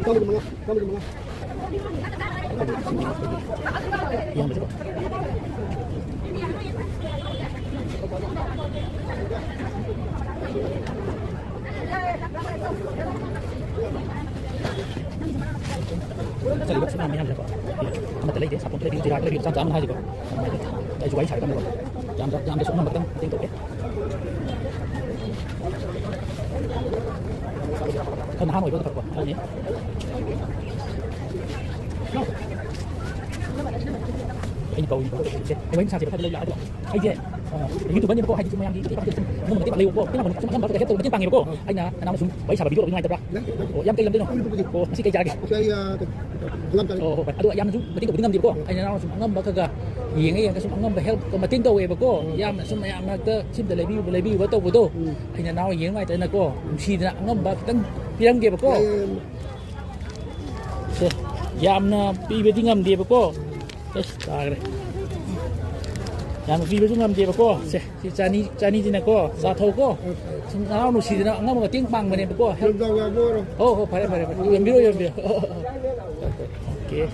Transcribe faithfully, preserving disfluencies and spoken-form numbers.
ꯆꯥꯝꯃꯒꯤ ꯃꯉꯥ, ꯆꯥꯝꯃꯒꯤ ꯃꯉꯥ꯫ ꯏꯌꯥꯝꯕꯁꯤꯀꯣ꯫ ꯆꯠꯂꯤꯕ ꯁꯨꯞꯅ ꯃꯌꯥꯝꯁꯤꯀꯣ꯫ ꯑꯃꯠꯇ ꯂꯩꯇꯦ, ꯁꯥꯄꯣꯟ ꯂꯩꯕꯤꯌꯨ, ꯖꯤꯔꯥ ꯂꯩꯕꯤꯌꯨ, ꯆꯥꯝ ꯆꯥꯝ ꯍꯥꯏꯁꯤꯀꯣ꯫ ꯑꯩꯁꯨ ꯋꯥꯔꯤ ꯁꯥꯒꯦ ꯈꯟꯕꯀꯣ꯫ ꯌꯥꯝꯗ-, ꯌꯥꯝꯗ꯭ꯔꯁꯨ ꯑꯉꯝꯕ ꯈꯤꯇꯪ ꯃꯇꯦꯡ ꯇꯧꯒꯦ꯫ ꯈꯔ ꯅꯍꯥ ꯑꯣꯏꯕ ꯐꯕꯀꯣ, ꯈꯔꯅꯤ꯫ ꯑꯩꯅ ꯀꯧꯔꯤꯕ ꯁꯦ, ꯑꯩ ꯋꯥꯔꯤ ꯁꯥꯁꯦꯕ, ꯈꯔ ꯂꯩ ꯂꯥꯛꯑꯗꯤ꯫ ꯑꯩꯁꯦ, ꯑ, YouTuberꯅꯦꯕꯀꯣ, ꯍꯥꯏꯗꯤ ꯁꯨꯝ ꯃꯌꯥꯝꯒꯤ ꯃꯇꯦꯡ ꯄꯥꯡꯊꯣꯛ ꯁꯨꯝ ꯑꯉꯝꯕ ꯃꯇꯦꯡ ꯄꯥꯡꯂꯛꯑꯦꯕꯀꯣ꯫ ꯄꯦꯅꯥꯡ ꯁꯨꯝ ꯑꯉꯝꯕ ꯈꯔ help ꯇꯧꯕ ꯃꯇꯦꯡ ꯄꯥꯡꯉꯦꯕꯀꯣ꯫ ꯑꯩꯅ ꯅꯅꯥꯎꯅ ꯁꯨꯝ ꯋꯥꯔꯤ ꯁꯥꯕ video ꯇꯧꯕ ꯅꯨꯡꯉꯥꯏꯇꯕ꯭ꯔꯥ? ꯑꯣ, ꯌꯥꯝ ꯀꯩ ꯂꯝꯗꯩꯅꯣ? ꯑꯣ, ꯉꯁꯤ ꯀꯩ ꯆꯥꯒꯦ? ꯉꯁꯤ ꯑꯩ, ꯑ, ꯀꯩꯅꯣ, ꯍꯪꯒꯥꯝ ꯆꯥꯔꯦ꯫ ꯑꯣ, ꯍꯣꯏ, ꯍꯣꯏ꯫ ꯑꯗꯣ ꯌꯥꯝꯅꯁꯨ ꯃꯇꯦꯡ ꯇꯧꯕꯗꯤ ꯉꯝꯗꯦꯕꯀꯣ꯫ ꯑꯩꯅ ꯅꯅꯥꯎꯅ ꯁꯨꯝ ꯑꯉꯝꯕ ꯈꯔ ꯈꯔ ꯌꯦꯡꯉ ꯌꯦꯡꯉꯒ ꯁꯨꯝ ꯑꯉꯝꯕ help ꯃꯇꯦꯡ ꯇꯧꯋꯦꯕꯀꯣ꯫ ꯎꯝ꯫ ꯌꯥꯝꯅ ꯁꯨꯝ ꯃꯌꯥꯝ ꯃꯔꯛꯇ ꯁꯤꯝꯇ ꯂꯩꯕꯤꯌꯨ, ꯂꯩꯕꯤꯌꯨꯕ ꯇꯧꯕꯗꯣ꯫ ꯎꯝ꯫ ꯑꯩꯅ ꯅꯅꯥꯎ ꯌꯦꯡ ꯅꯨꯡꯉꯥꯏꯇꯅꯀꯣ, ꯅꯨꯡꯁꯤꯗꯅ ꯑꯉꯝꯕ ꯈꯤꯇꯪ ꯄꯤꯔꯝꯒꯦꯕꯀꯣ꯫ ꯌꯥꯏ, ꯌꯥꯏ, ꯌꯥꯏ꯫ ꯁꯦ, ꯌꯥꯝꯅ ꯄꯤꯕꯗꯤ ꯉꯝꯗꯦꯕꯀꯣ꯫ ꯑꯁ, ꯇꯥꯈ꯭ꯔꯦ꯫ ꯌꯥꯝꯅ ꯄꯤꯕꯁꯨ ꯉꯝꯗꯦꯕꯀꯣ꯫ ꯁꯦ, ꯁꯤ ꯆꯅꯤ, ꯆꯅꯤꯁꯤꯅꯀꯣ, ꯆꯥꯊꯧꯀꯣ꯫ ꯁꯨꯝ ꯅꯅꯥꯎ ꯅꯨꯡꯁꯤꯗꯅ ꯑꯉꯝꯕ ꯃꯇꯦꯡ ꯄꯥꯡꯕꯅꯦꯕꯀꯣ꯫ ꯌꯥꯝ ꯆꯥꯎ ꯌꯥꯕ ꯑꯣꯏꯔꯣ꯫ ꯍꯣ, ꯍꯣ, ꯐꯔꯦ, ꯐꯔꯦ, ꯐꯔꯦ꯫ ꯌꯣꯟꯕꯤꯔꯣ, ꯌꯣꯟꯕꯤꯔꯣ꯫ OK꯫